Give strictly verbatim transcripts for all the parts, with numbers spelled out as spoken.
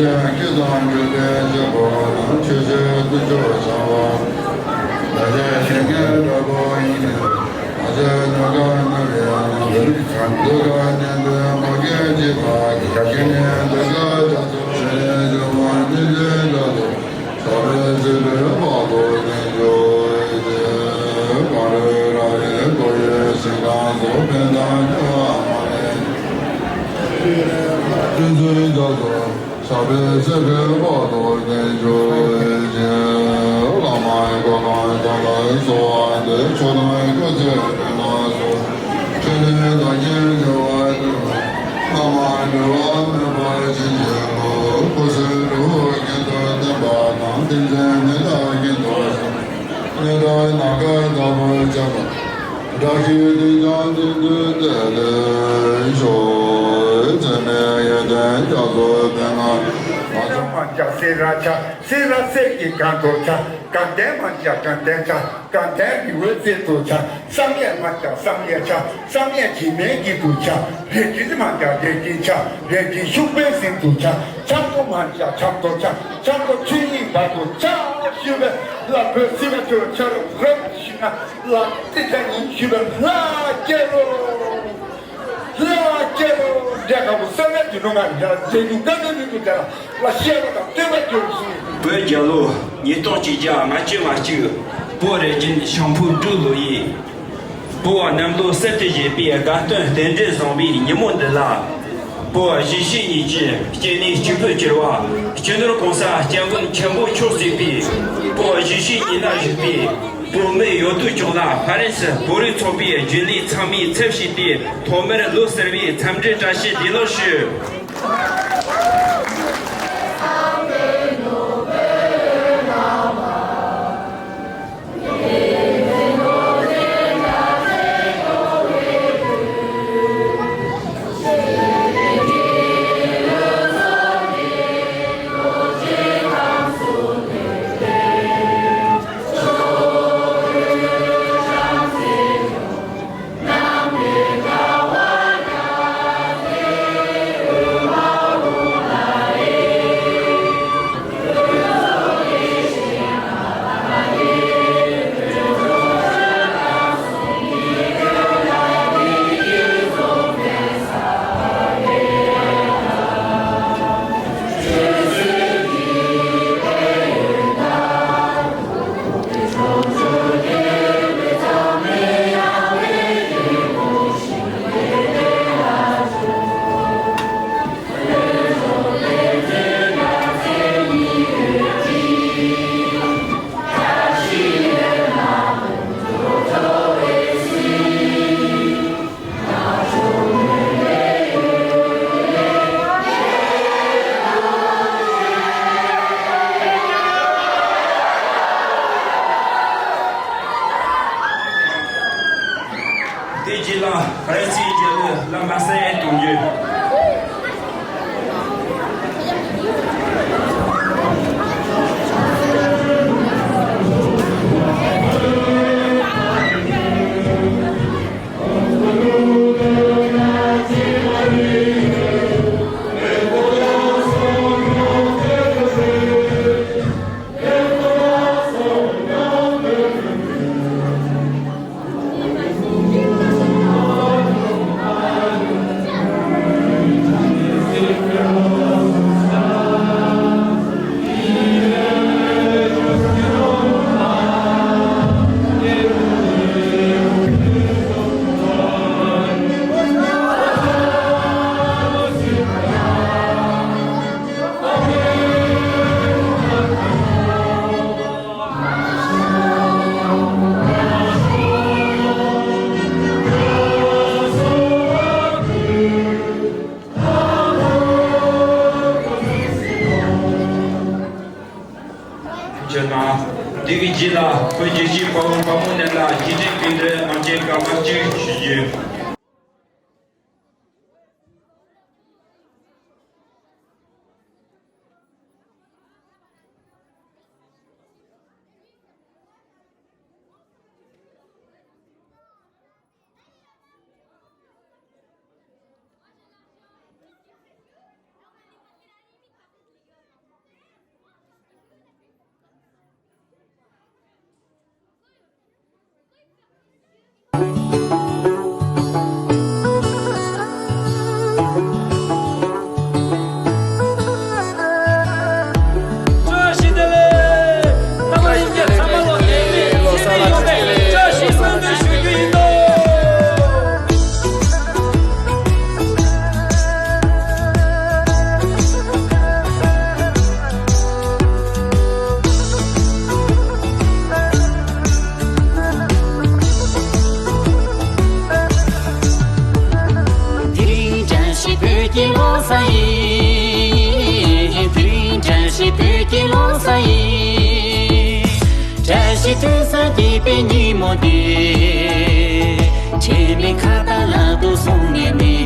སྐྱེས་དང་འགྲོ་བའི་སྐྱེ་བོ་དང་ཆོས་ཀྱི་དཀོན་མཆོག་བྱ་བ། ད་ལྟའི་ཞིང་གི་འདྲ་པོ་ཡིན་ཏེ། ང་ཚོའི་སྣོད་ཀ་ནི་རེ་ཡང་ན་འདི་རིགས་ཀྱང་འདི་ཀ་ནི་འདི་མོ་གི་ཅི་ཕ་གི་ཞབས་ཀྱི་ནི་འདི་ཀ་ཇ་ཚོ་ཞེས་ནས་ཇོ་མོ་ནི་འདི་ཇ་ཚོ། ས་བོན་སྲིད་པའི་བར་དུ་བརྟན་བཞུགས་ཏེ། གངས་རི་ར་བས་བསྐོར་བའི་ཞིང་ཁམས་སུ་ཕན་དང་བདེ་བ་མ་ལུས་པའི་བརྩོན་འགྲུས་རྒྱ་མཚོ་ཞབས་པད་སྲིད་པའི་བར་དུ་བརྟན་བཞུགས་ཤིག་བླ་མའི་གོ་འཕང་ཐོབ་པར་གསོལ་བ་འདེབས། མཆོག་དང་སྐུ་ཚེ་རིང་ལ་སོགས། འཕྲིན་ལས་དང་རྒྱུན་འབྱུང་བ་དུ། བླ་མ་འབྲལ་བ་མེད་པར་བྱིན་གྱིས་རློབས། སྐུ་གསུང་ཐུགས་རྒྱུན་དུ་བསྟན་པ་དང་། ཏིང་འཛིན་མི་འདའ་རྒྱུན་དུ་བཞུགས། ནད་དང་ན་རྒ་དག་པར་བྱེད་པ། དགྲ་བཅོམ་དུས་ཀྱང་མདུན་དུ་བསྟན་ཏེ་བཞུགས། འཛད་མེད་ཡོན་ཏན་རྒྱ་མཚོ་ཕན་མངའ། མ་ཆགས་མ་ཆགས་སེ་ར་ཆགས། སེ་ར་གསེར་གྱི་སྒང་དུ་ཆགས། དགའ་ལྡན་མ་ཆགས་དགའ་ལྡན་ཆགས། དགའ་ལྡན་རི་བོའི་རྩེ་དུ་ཆགས། བསམ་ཡས་མ་ཆགས་བསམ་ཡས་ཆགས། བསམ་ཡས་འཇིགས་མེད་དཀྱིལ་དུ་ཆགས། རལ་གྲི་མ་ཆགས་རལ་གྲི་ཆགས། རལ་གྲི་ཤུག་པའི་གཟིངས་དུ་ཆགས། ཆབ་མདོ་མ་ཆགས་ཆབ་མདོ་ཆགས། ཆབ་མདོ་ཆོས་དབྱིངས་བར་དུ་ཆགས། ཞུས་པས་ལ་བོད་སྲིད་པ་ཆོས་ཆ་རུ་རབ་ཞིག་ན་ལ་ཏི་ཆ་ཉིན་ཞུས་པས་ལྷ་སྐྱེ་རོ། ལྷ་སྐྱེ་རོ། འདྲ་དཀར་པོ་སེ་བའི་དུས་ནོ་ང་རྒྱལ་རྗེས་འཇུག་བཀའ་འདྲ་མི་འདུག་དེ་ལ་ལ་ཤེས་པ་དང་བསྟན་པ་སྐྱེ་རོ་གསུངས། བོད་རྒྱལ་ལོ་ཉིས་སྟོང་གཅིག་བརྒྱ་ལྔ་བཅུ་ང་གཅིག་བོད་རིགས་རྒྱུན་ཤམ་ཕུག་འབྲུག་ལོ་ཡི། སྤོ་བོ་གནམ་ལོ་གསར་དུ་བཞད་པའི་དགའ་སྟོན་རྟེན་འབྲེལ་བཟང་བའི་ཉིན་མོ་འདི་ལ། སྤོ་བོ་གཞིས་བྱེས་གཉིས་ཀྱི་སྐྱེ་གནས་གཅིག་པུར་གྱུར་པ། སྤྱི་ནོར་༸གོང་ས་༸སྐྱབས་མགོན་ཆེན་པོ་མཆོག་གཙོས་པའི་སྤོ་བོ་གཞིས་བྱེས་གཉིས་ན་བཞུགས་པའི་བོད་མི་ཡོངས་སུ་ལྗོངས་ལ་ཧྥ་རན་སི་བོད་རིགས་ཚོགས་པའི་རྒྱུན་ལས་ཚང་མའི་ཚབ་བྱས་ཏེ། ཐོག་མར་ལོ་གསར་བའི་འཚམས་འདྲིའི་བཀྲ་ཤིས་བདེ་ལེགས་ཞུ། དེ་རྗེས་ལ་ཧྥ་རན་སིའི་རྒྱལ་པོ་བླ་མ་ས་ཡན་གཏོང་རྒྱུ། ཆེ་དང་། དེ་གི་རྗེས་ལ་བོད་རྒྱལ་གཅེས་དཔའ་བོ་དཔའ་མོ་རྣམས་ལ་རྗེས་དྲན་སྐུ་མདུན་ཨམ་ཆིའི་སྐར་མ་གཅིག་ཞུ་རྒྱུ། ཀྱི་ལོ་གསར་ཡིན། དུས་བཀྲ་ཤིས་དུས་ཀྱི་ལོ་གསར་ཡིན། བཀྲ་ཤིས་དུས་གསར་བརྒྱད་པའི་ཉིན་མོ་འདི། ཁྱེད་མི་ཁ་བཏགས་ལག་ཏུ་བཟུང་ནས་ནི།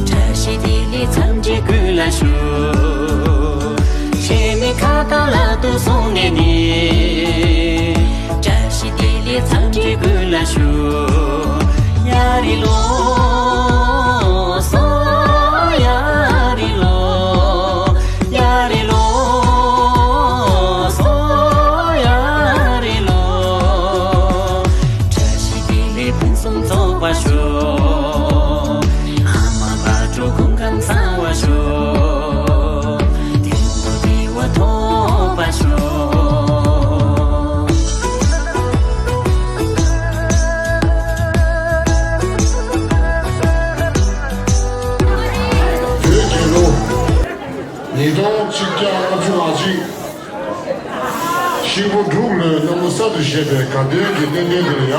བཀྲ་ཤིས་བདེ་ལེགས་འཚམས་འདྲི་ཀུན་ལ་ཞུ། ཁྱེད་མི་ཁ་བཏགས་ལག་ཏུ་བཟུང་ནས་ནི། བཀྲ་ཤིས་བདེ་ལེགས་འཚམས་འདྲི་ཀུན་ལ་ཞུ། ཡ་རི་ལོ། སོ། ཡ་རི་ལོ། ཡ་རི་ལོ། སོ། ཡ་རི་ལོ། བཀྲ་ཤིས་བདེ་ལེགས་ཕུན་སུམ་ཚོགས་པར་ཤོག། ཨ་མ་བག་དྲོ་སྐུ་ཁམས་བཟང་བར་ཤོག། དོན་དུ་བདེ་བ་ཐོབ་པར་ཤོག། བོད་རྒྱལ་ལོ། ཉིས་སྟོང་ཆིག་བརྒྱ་ལྔ་བཅུ་ང་གཅིག། ཤིང་ཕོ་འབྲུག་ལོའི་གནམ་ལོ་གསར་དུ་བཞད་པའི་དགའ་སྟོན་གྱི་རྟེན་འབྲེལ་འདིར་ཡ།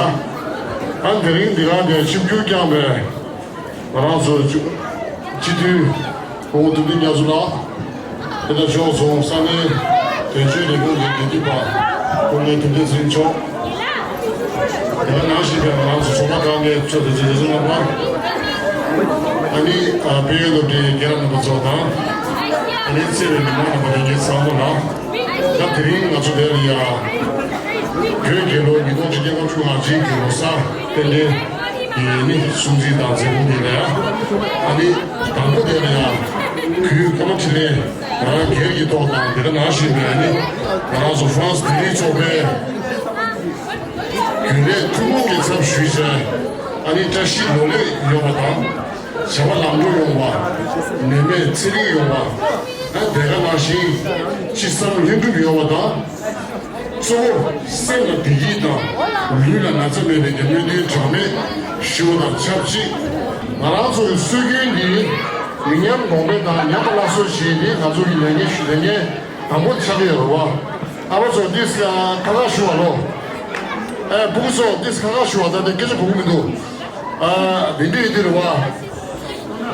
ཨ་དེ་རིང་འདི་ག་དེར་ཆིབས་བསྒྱུར་བསྐྱངས་པའི་ང་རང་ཚོའི་སྤྱི་འཐུས་སྐུ་ངོ་ཐུབ་བསྟན་རྒྱ་མཚོ་ལགས། དེ་ལ་ཕྱོགས་མཚུངས་ས་གནས་དོན་གཅོད་ལས་ཁུངས་ཀྱི་འགན་འཁྲི་པ་སྐུ་ངོ་ཐུབ་བསྟན་ཚེ་རིང་མཆོག། དེ་ལ་ནང་བཞིན་པའི་ང་རང་ཚོ་ཚོགས་པ་ཁག་གི་ཚོགས་གཙོ་རྒྱ་ཚོ་ལགས་པ། ཨ་ནི་ཨ་དཔལ་ཡོན་སློབ་གྲྭའི་རྒན་རབས་རྣམ་པ་ཚོ་དང་། ཨ་ནི་བརྩེ་བའི་མི་མང་རྣམ་པ་ལྷན་རྒྱས་ཚང་མ་ལ། ད་དེ་རིང་ང་ཚོ་དེ་ལ་ཡ། བོད་རྒྱལ་ལོ་ཉིས་སྟོང་ཆིག་བརྒྱ་ལྔ་བཅུ་ང་གཅིག་གི་ལོ་གསར་རྟེན་འབྲེལ་གྱི་ནི་སྲུང་བརྩི་དང་མཛད་སྒོ་འདི་ལ་ཡ། ཨ་ནི་དང་པོ་དེ་ལ་ཡ། གུས་ཕོ་མོ་འཕྲིན་ལས་རང་སྒེར་གྱི་ཐོག་དང་དེ་ག་ནང་བཞིན་པའི་ཨ་ནི་ང་རང་ཚོ་ཧྥ་རན་སི་ལྡི་ལི་ཚོགས་པའི་རྒྱུན་ལས་ཐུན་མོང་གི་ཚབ་ཞུས་བྱས་ཨ་ནི་བཀྲ་ཤིས་ལོ་ལེགས་ཡོང་བ་དང་། བྱ་བ་ལམ་འགྲོ་ཡོང་བ། ནད་མེད་ཚེ་རིང་ཡོང་བ། ཨ་དེ་ག་ནང་བཞིན་ཅི་བསམ་ལྷུན་གྲུབ་ཡོང་བ་དང་། གཙོ་བོ་སེམས་ལ་བདེ་སྐྱིད་དང་ལུས་ལ་ན་ཚ་མེད་པའི་སྨོན་འདུན་གྲངས་མེད་ཞུ་བ་དང་ཆབས་ཅིག་ང་རང་ཚོ་གི་སྲོལ་རྒྱུན་འདི་མི་ཉམས་གོང་འཕེལ་དང་ཉམས་པ་སླར་གསོ་ཞེས་འདི་ང་ཚོ་གི་ལས་འགན་ཞུ་ལས་འགན་དང་པོ་ཆགས་ཀྱི་ཡོད་རེད་བ། ཨ་ཕ་ཚོ་འདི་ཁ་ཁ་ཞུ་བ་ལོ། ཨ་ཕྲུ་གུ་ཚོ་འདི་ཁ་ཁ་ཞུ་བ་ད་ལྟ་སྐད་ཆ་གོ་གི་མི་འདུག་ཨ་འདི་འདྲ་ཡིན་དུས་རེད་བ།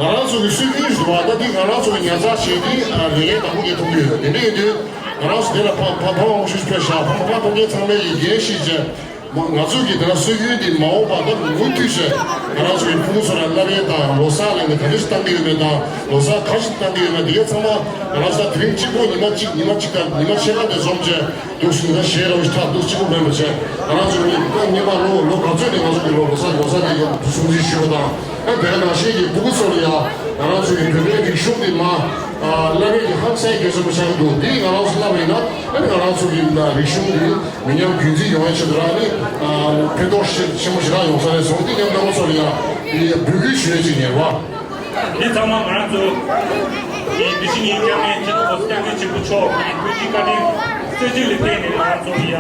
ང་རང་ཚོ་གི་སྲོལ་རྒྱུན་ཞིག་འདུག་བ། ད་འདི་ང་རང་ཚོ་གི་ཉར་ཚགས་བྱས་ཏེ་ཨ་ལས་ཀའི་དང་པོ་གི་མཐོང་གི་ཡོད། དེ་འདྲ་ཡིན་དུས་ང་རང་ཚོ་དེ་ལ་ཕ་ཕ་ཕ་མང་པོ་ཞིག་ཕེབས་ཤག་ཕ་མ་ཕ་མཐོང་མཁན་ཚང་མས་ཡི་གེ་ཤེས་བྱས་ང་ཚོ་གི་དེ་ལ་སྲོལ་རྒྱུན་འདི་མ་འོངས་པ་ད་མུ་མཐུད་བྱས་ང་རང་ཚོ་གི་ཕྲུ་གུ་ཚོ་ལ་བསླབ་ཡས་དང་ལོ་གསར་ལ་ནི་ག་འདྲ་ཞིག་བཏང་གི་ཡོད་མེད་དང་ལོ་གསར་ག་ཞིག་བཏང་གི་ཡོད་མེད་དེ་གའི་ཚང་མ་ང་རང་ཚོ་ད་དེ་རིང་གཅིག་པོ་ཉི་མ་གཅིག་ཉི་མ་གཅིག་དང་ཉི་མ་ཕྱེད་ཀ་དེ་འཛོམས་བྱས། འདུག་སེ་ད་ཞལ་རོ་ཞིག་ཐག་འདུག་གཅིག་པོ་མེད་པ་བྱས། ང་རང་ཚོ་ནི་ད་སྔོན་མ་ལོ་ལོ་ག་ཚོད་ནས་ང་ཚོ་གི་ལོ་ལོ་གསར་ལོ་གསར་དེ་ཡོད་སྲུང་བརྩི་ཞུ་བ་དང་ཨ་དེ་ག་ནང་བཞིན་གྱི་ཕྲུ་གུ་ཚོ་ལ་ཡང་ང་རང་ཚོ་གི་བོད་པའི་རིག་གཞུང་འདི་མ་བསླབ་པའི་གི་ཧང་སང་གལ་ཆེན་པོ་ཆགས་ཀྱི་འདུག་འདི་ང་རང་ཚོ་བསླབ་པ་ཡིན་ན་ཨ་ནི་ང་རང་ཚོ་གི་ད་རིག་གཞུང་འདི་མི་ཉམས་རྒྱུན་འཛིན་ཡོང་བའི་ཆེད་དུ་རང་ནི་ཕན་ཐོགས་ཆེན་པོ་ཞེ་དྲག་ཡོང་ས་རེད་བཟོ་འདི་ཉམས་རྒན་པ་ཚོ་ལ་ཡང་འདི་འབོད་སྐུལ་ཞུ་ཡས་ཅིག་ཉེར་བ། འདི་ཚང་མ་ང་རང་ཚོ་གི་དེ་བཞིན་ཉིན་སྐྱབས་མགོན་སྤྱི་ནོར་གོང་ས་སྐྱབས་མགོན་ཆེན་པོ་མཆོག་གི་ཐུགས་རྗེ་བཀའ་དྲིན་གསལ་བྱེད་ལ་བརྟེན་ནས་ང་རང་ཚོ་ཡ་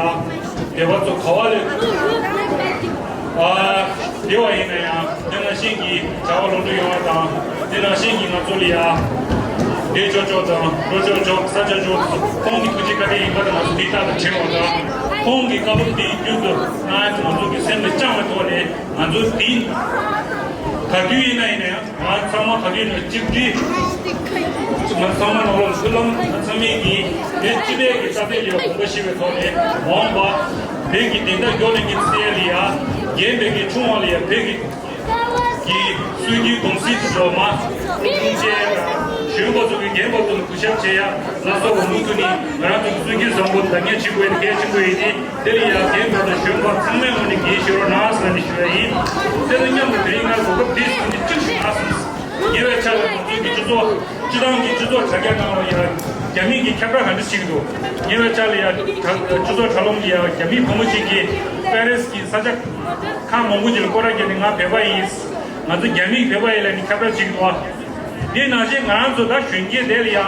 བདེ་བ་ཚོ་ག་བ་ལས་ཨ་བདེ་བ་ཡིན་ན་ཡང་དེ་ནང་བཞིན་གྱི་བྱ་བ་ལོངས་སྤྱོད་ཡོང་བ་དང་དེ་ནང་བཞིན་གྱི་ང་ཚོ་ལ་ཡ་བདེ་ཅོག་ཅོག་དང་འགྲོ་ཅོག་ཅོག་ས་ཆ་ཅོག་ཁོང་གི་ཐུགས་རྗེ་བཀའ་དྲིན་ཡིན་པ་དང་ང་ཚོ་དེ་ལྟར་དུ་དྲན་བ་དང་ཁོང་གི་བཀའ་སློབ་དེ་རྒྱུན་དུ་ང་ཚོ་ང་ཚོ་གི་སེམས་ལ་བཅངས་པའི་ཐོག་ནས་ང་ཚོ་དེ་ག་དུས་ཡིན་ན་ཡིན་ན་ཡང་། ང་ཚང་མ་ག་དུས་ནས་གཅིག་སྒྲིལ། ང་ཚང་མ་ནང་ལོགས་སུ་བླ་མ་ཚང་མས་ཀྱིས་དེ་སྤྱི་པའི་གི་རྩ་དོན་ལ་དགོངས་པ་བཞེས་པའི་ཐོག་ནས་འོངས་པ་བོད་ཀྱི་བདེན་མཐའ་མགྱོགས་ལས་ཀྱི་ཚེ་ལ་ཡ་རྒན་པའི་གི་ཆུང་བ་ལ་ཡ་བོད་ཀྱི་གི་སྲོལ་རྒྱུན་གོམས་གཤིས་དེ་ཚོ་མ་ཆུང་ཆེ་དང་གཞོན་པ་ཚོ་གི་རྒན་པ་ཚོ་ལ་གུས་ཞབས་བྱེད་ཡ་ལ་སོགས་པ་མུ་མཐུད་ནས་ང་རང་ཚོ་གི་སྲོལ་རྒྱུན་བཟང་པོ་འདྲ་མཉམ་བྱེད་དགོས་ཡ་དེ་གལ་ཆེན་པོ་ཡིན་ཏེ། དེ་ལ་ཡང་རྒན་པ་དང་གཞོན་པ་ཚང་མའི་ངོས་ནས་དགེ་བཤེས་རོགས་གནང་ཟེར་ནས་ཞུ་ཡ་ཡིན། དེ་དང་མཉམ་དུ་དེ་རིང་ང་གོ་སྐབས་འདི་བཟུང་ནས་གཅིག་ཞུ་གནང་སོང་། ཉེ་བའི་ཆར་ལ་ང་ཚོའི་གི་སྤྱི་ཚོགས་སྤྱི་བཏང་གི་སྤྱི་ཚོགས་དྲ་རྒྱ་ནང་ལ་ཡང་རྒྱ་མིས་ཀྱི་ཁྱབ་བསྒྲགས་ག་འདྲ་ཞིག་འདུག་ཉེ་བའི་ཆར་ལ་ཡང་དྲ་སྤྱི་ཚོགས་དྲ་ལམ་ལ་ཡང་རྒྱ་མིའི་བུ་མོ་ཞིག་གིས་པེ་རིས་ཀྱི་ས་ཆ་ཁག་མང་པོ་ཞིག་ལ་སྐོར་ར་བརྒྱབ་ནས་ང་བོད་པ་ཡིན། ང་ཚོ་རྒྱ་མིས་བོད་པ་ཡིན་ལབ་ནས་ཁྱབ་བསྒྲགས་བྱེད་ཀྱི་འདུག་བ། འདི་ནང་བཞིན་ང་རང་ཚོ་ད་གཞོན་སྐྱེས་དེ་ལ་ཡང་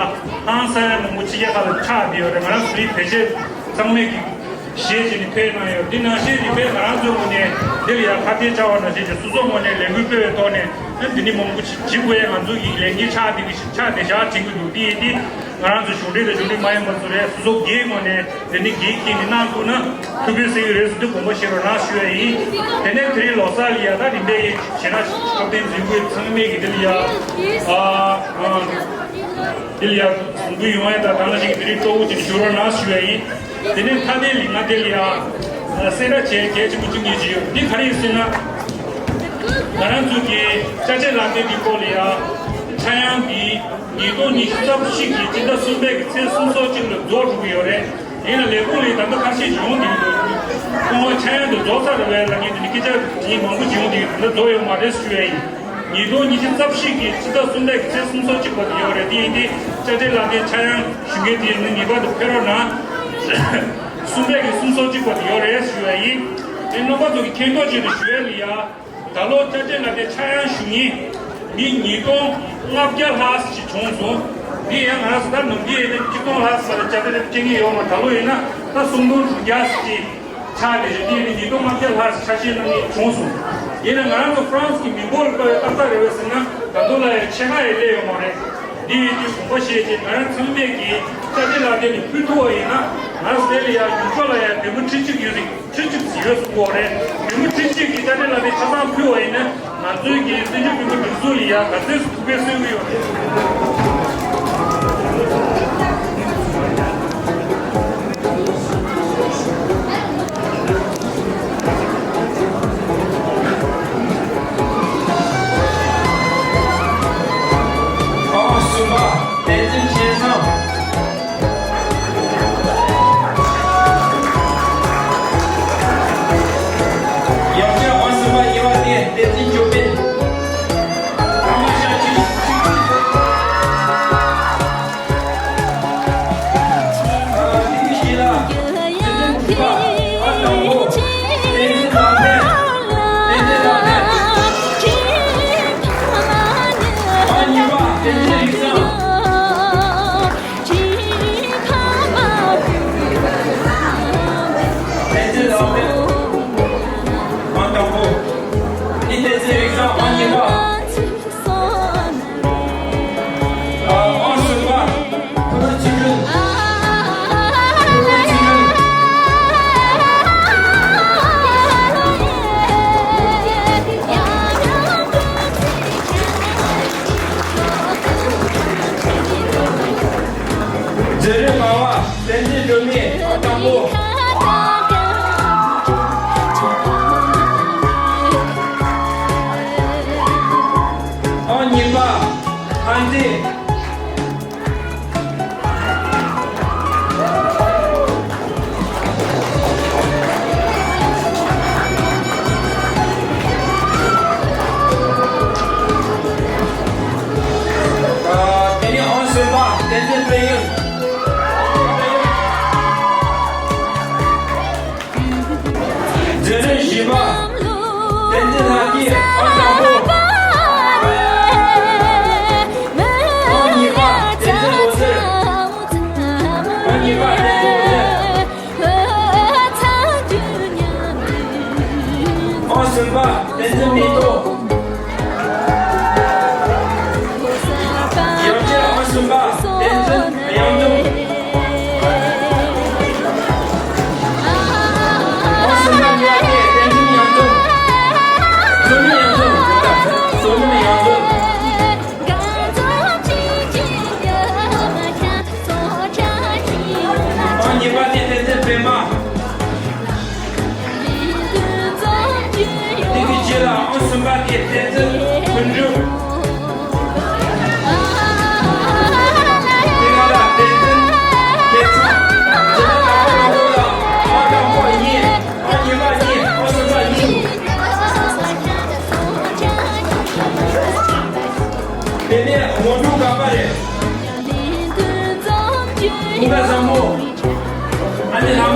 ཧང་སང་ཡ་མང་པོ་ཕྱི་རྒྱལ་ཁག་ལ་ཆགས་བསྡད་ཡོད་རེད། ང་རང་ཚོའི་བོད་ཆས་ཚང་མས་ཀྱི་བཞེས་བྱས་ནས་ཕེབས་གནང་ཡོད། འདི་ནང་བཞིན་འདི་བོད་ང་རང་ཚོའི་ངོས་ནས་འདི་ལ་ཡང་ཁ་གཏད་བཅག་པ་ནང་བཞིན་གྱི་སོ་སོའི་ངོས་ནས་ལས་འགུལ་སྤེལ་བའི་ཐོག་ནས་ཨ་འདི་ནི་མང་པོ་ཞིག་བྱེད་དགོས་ཡ་ང་ཚོ་ཡི་ལས་འགན་ཆགས་བསྡད་ཀྱི་ཆགས་བསྡད་བཞག་བྱེད་ཀྱི་འདུག་འདི་ཡིན་འདི་ ང་རང་ཚོ་གཞུང་འབྲེལ་དང་གཞུང་འབྲེལ་མ་ཡིན་པ་ཚོ་རེད། སོ་སོ་སྒེར་ངོས་ནས་དེ་ནི་སྒེར་གྱིས་ནི་གནང་ཐུབ་ན་ཐུགས་ཕན་གསོས་ཀྱི་རེད་ཟེར་དུས་དགོངས་པ་བཞེས་རོགས་གནང་ཞུ་ཡ་ཡིན། དེ་ནས་དེ་རིང་ལོ་གསར་ལ་ཡ་ད་རིམ་པས་ཡིན་གཞས་སྣ་ཤོག་ལྡན་འཛིན་སྐུལ་ཚང་མས་ཀྱི་དེ་ལ་ཡ་ཨ་ཨ་དེ་ལ་ཡ་གཟིགས་འབུལ་ཡོང་ཡ་ད་ད་ང་ཞིག་དེ་རིང་སྤྲོ་བོ་ཅན་ཞུ་རོགས་གནང་ཞུ་ཡ་ཡིན། དེ་ནས་མཐའ་དེ་ལ་ང་དེ་ལ་ཡ་གསལ་བསྒྲགས་བྱས་གལ་ཆེན་པོ་གཅིག་ངས་བྱས་ཡོད། འདི་ག་རེ་ཡིན་ཟེར་ན། ང་རང་ཚོ་གི་དཔྱ་ཁྲལ་ལག་དེབ་འདི་སྐོར་ལ་ཡ་ཆག་ཡང་འདི། ཉིས་སྟོང་ཉི་ཤུ་རྩ་བཞི་གི་སྤྱི་ཟླ་གསུམ་པའི་གི་ཚེས་སུམ་ཅུ་སོ་གཅིག་ལ་རྫོགས་འགྲོ་གི་ཡོད་རེད། ཡིན་ན་ལས་ཁུངས་ལ་ད་ལྟ་ཁ་ཤས་ཤིག་ཡོང་བསྡད་ཀྱི་འདུག་ཁོང་ཆག་ཡང་དུ་རྫོགས་ཚར་རེད་པས་ལབ་མཁན་དེ་ནི་སྐད་ཆ་མི་མང་པོ་ཞིག་ཡོང་བསྡད་ཀྱི་འདུག་ད་ལྟ་རྫོགས་ཡོད་མ་རེད་ཞུ་ཡ་ཡིན། ཉིས་སྟོང་ཉི་ཤུ་རྩ་བཞི་གི་སྤྱི་ཟླ་གསུམ་པའི་གི་ཚེས་སུམ་ཅུ་སོ་གཅིག་བར་དུ་ཡོད་རེད། དེ་ཡིན་དུས་དཔྱ་ཁྲལ་ལག་དེབ་ཆག་ཡང་ཞུ་མཁན་དེ་ནི་ངེས་པར་དུ་ཕེབས་རོགས་གནང་། གསུམ་པའི་གི་སུམ་ཅུ་སོ་གཅིག་བར་དུ་ཡོད་རེད་ཞུ་ཡ་ཡིན། དེ་རྣམ་པ་ཚོ་གི་མཁྱེན་རྟོགས་ཆེད་དུ་ཞུ་ཡ་ལ་ཡ། ད་ལོ་དཔྱ་ཁྲལ་ལག་དེབ་ཆག་ཡང་ཞུ་མཁན་མི་ཉིས་སྟོང་ལྔ་བརྒྱ་ལྷག་ཅིག་བྱུང་སོང་། འདི་ཡང་ང་རང་ཚོ་ད་ནམ་རྒྱུན་ཡིན་ན་གཅིག་སྟོང་ལྷག་ཙམ་ལ་དཔྱ་ཁྲལ་སྐྱེལ་མཁན་ཡོད་མ། ད་ལོ་ཡིན་ན་ད་སུམ་སྟོང་དྲུག་བརྒྱ་ཅིག་ཆགས་ཏེ་རེད། འདི་ཡིན་ན་ཉིས་སྟོང་ལྔ་བརྒྱ་ལྷག་ཅིག་ཆ་ཤས་གནང་མཁན་བྱུང་སོང་། ཡིན་ན་ང་རང་ཚོ་ཧྥ་རན་སི་གི་མི་འབོར་ལ་ལྟ་བའི་ཏག་ཏག་རེད་པས་ཟེར་ན་ད་དུང་ལ་ཡང་ཆེ་ཁག་ཡང་སླེབས་ཡོད་མ་རེད། འདི་ཡིན་དུས་དགོངས་པ་བཞེས་ཏེ་ང་རང་ཚང་མས་ཀྱིས་དཔྱ་ཁྲལ་ལག་དེབ་ནས་ཕུལ་ཐུབ་པ་ཡིན་ན་ང་རང་ཚོ་དེ་ལ་ཡང་ཡུལ་ཕྱོགས་ལ་ཡང་བོད་མི་ཁྲི་གཅིག་ཡོད་རེད། ཁྲི་གཅིག་ཙམ་ཡོད་གསུངས་པ་རེད། བོད་མི་ཁྲི་གཅིག་གིས་དཔྱ་ཁྲལ་ལག་དེབ་ཆ་ཚང་ཕུལ་བ་ཡིན་ན་ང་ཚོའི་གི་བཙན་བྱོལ་བོད་མི་སྒྲིག་འཛུགས་ལ་ཡ་ག་ཚོད་ཐུགས་ཕན་གསོས་ཀྱི་ཡོད་རེད། ཨང་གསུམ་པ། བསྟན་འཛིན་སྐལ་བཟང་། ཡང་བསྐྱར་ཨང་གསུམ་པ་གཉིས་པ་དེ་བསྟན་འཛིན་ཅོ་པན། ཨ་མ་ཤ་ཆུ་ཆུ་ཆུ། ཨ་དེ་གི་ཞིག་ལ་བསྟན་འཛིན་ཕུར་པ། ཨ་དང་པོ་བསྟན་འཛིན་ལགས་ནས། བསྟན་འཛིན་ལགས་ནས། ཨ་གཉིས་པ་བསྟན་འཛིན་རིག་བཟང་། བསྟན་འཛིན་ལགས་ནས། ཨང་དང་པོ། ནི་བསྟན་འཛིན་རིག་བཟང་། ཨང་གཉིས་པ། ཨ་ཨང་གསུམ་པ། ཕུར་བུ་ཚུལ་ཁྲིམས། ཕུར་བུ་ཚུལ་ཁྲིམས། མཛད་རིམ་ལྔ་པ། བསྟན་འཛིན་སྒྲོལ་མ། ཨང་དང་པོ། ཨང་གཉིས་པ། ཨང་རྩིས། ཨ་དེ་ནས་ཨང་གསུམ་པ། བསྟན་འཛིན་དཔལ་ཡུལ། མཛད་རིམ་བཞི་པ། བསྟན་འཛིན་ལྷ་སྐྱིད། ཨང་དང་པོ། ཨང་གཉིས་པ། བསྟན་འཛིན་འོད་ཟེར། ཨང་གཉིས་པ། བསྟན་འཛིན་འོད་ཟེར། ཨང་གསུམ་པ། བསྟན་འཛིན་མེ་ཏོག། ཡང་བསྐྱར་ཨང་གསུམ་པ། བསྟན་འཛིན་གཡང་འཛོམས། ཨང་གསུམ་པ་གཉིས་པ་དེ་བསྟན་འཛིན་གཡང་འཛོམས། བསོད་ནམས་གཡང་འཛོམས། བསོད་ནམས་གཡང་འཛོམས། ཨང་གཉིས་པ་དེ་བསྟན་འཛིན་པད་མ། དེ་གི་རྗེས་ལ་ཨང་གསུམ་པ་དེ་བསྟན་འཛིན་ཀུན་འབྱུང་། དེ་ནས་ལ་བསྟན་འཛིན་སྐལ་བཟང་། དེ་ནས་དང་པོ་དང་པོ་ལ་ཨང་དང་པོ་གཉིས། ཨང་གཉིས་པ་གཉིས། ཨང་གསུམ་པ་གཉིས། དེ་ནས་ངོ་སྤྲོད་ག་པ་རེད། ཀུན་དགའ་བཟང་མོ། ཨ་ནི་ལྷ་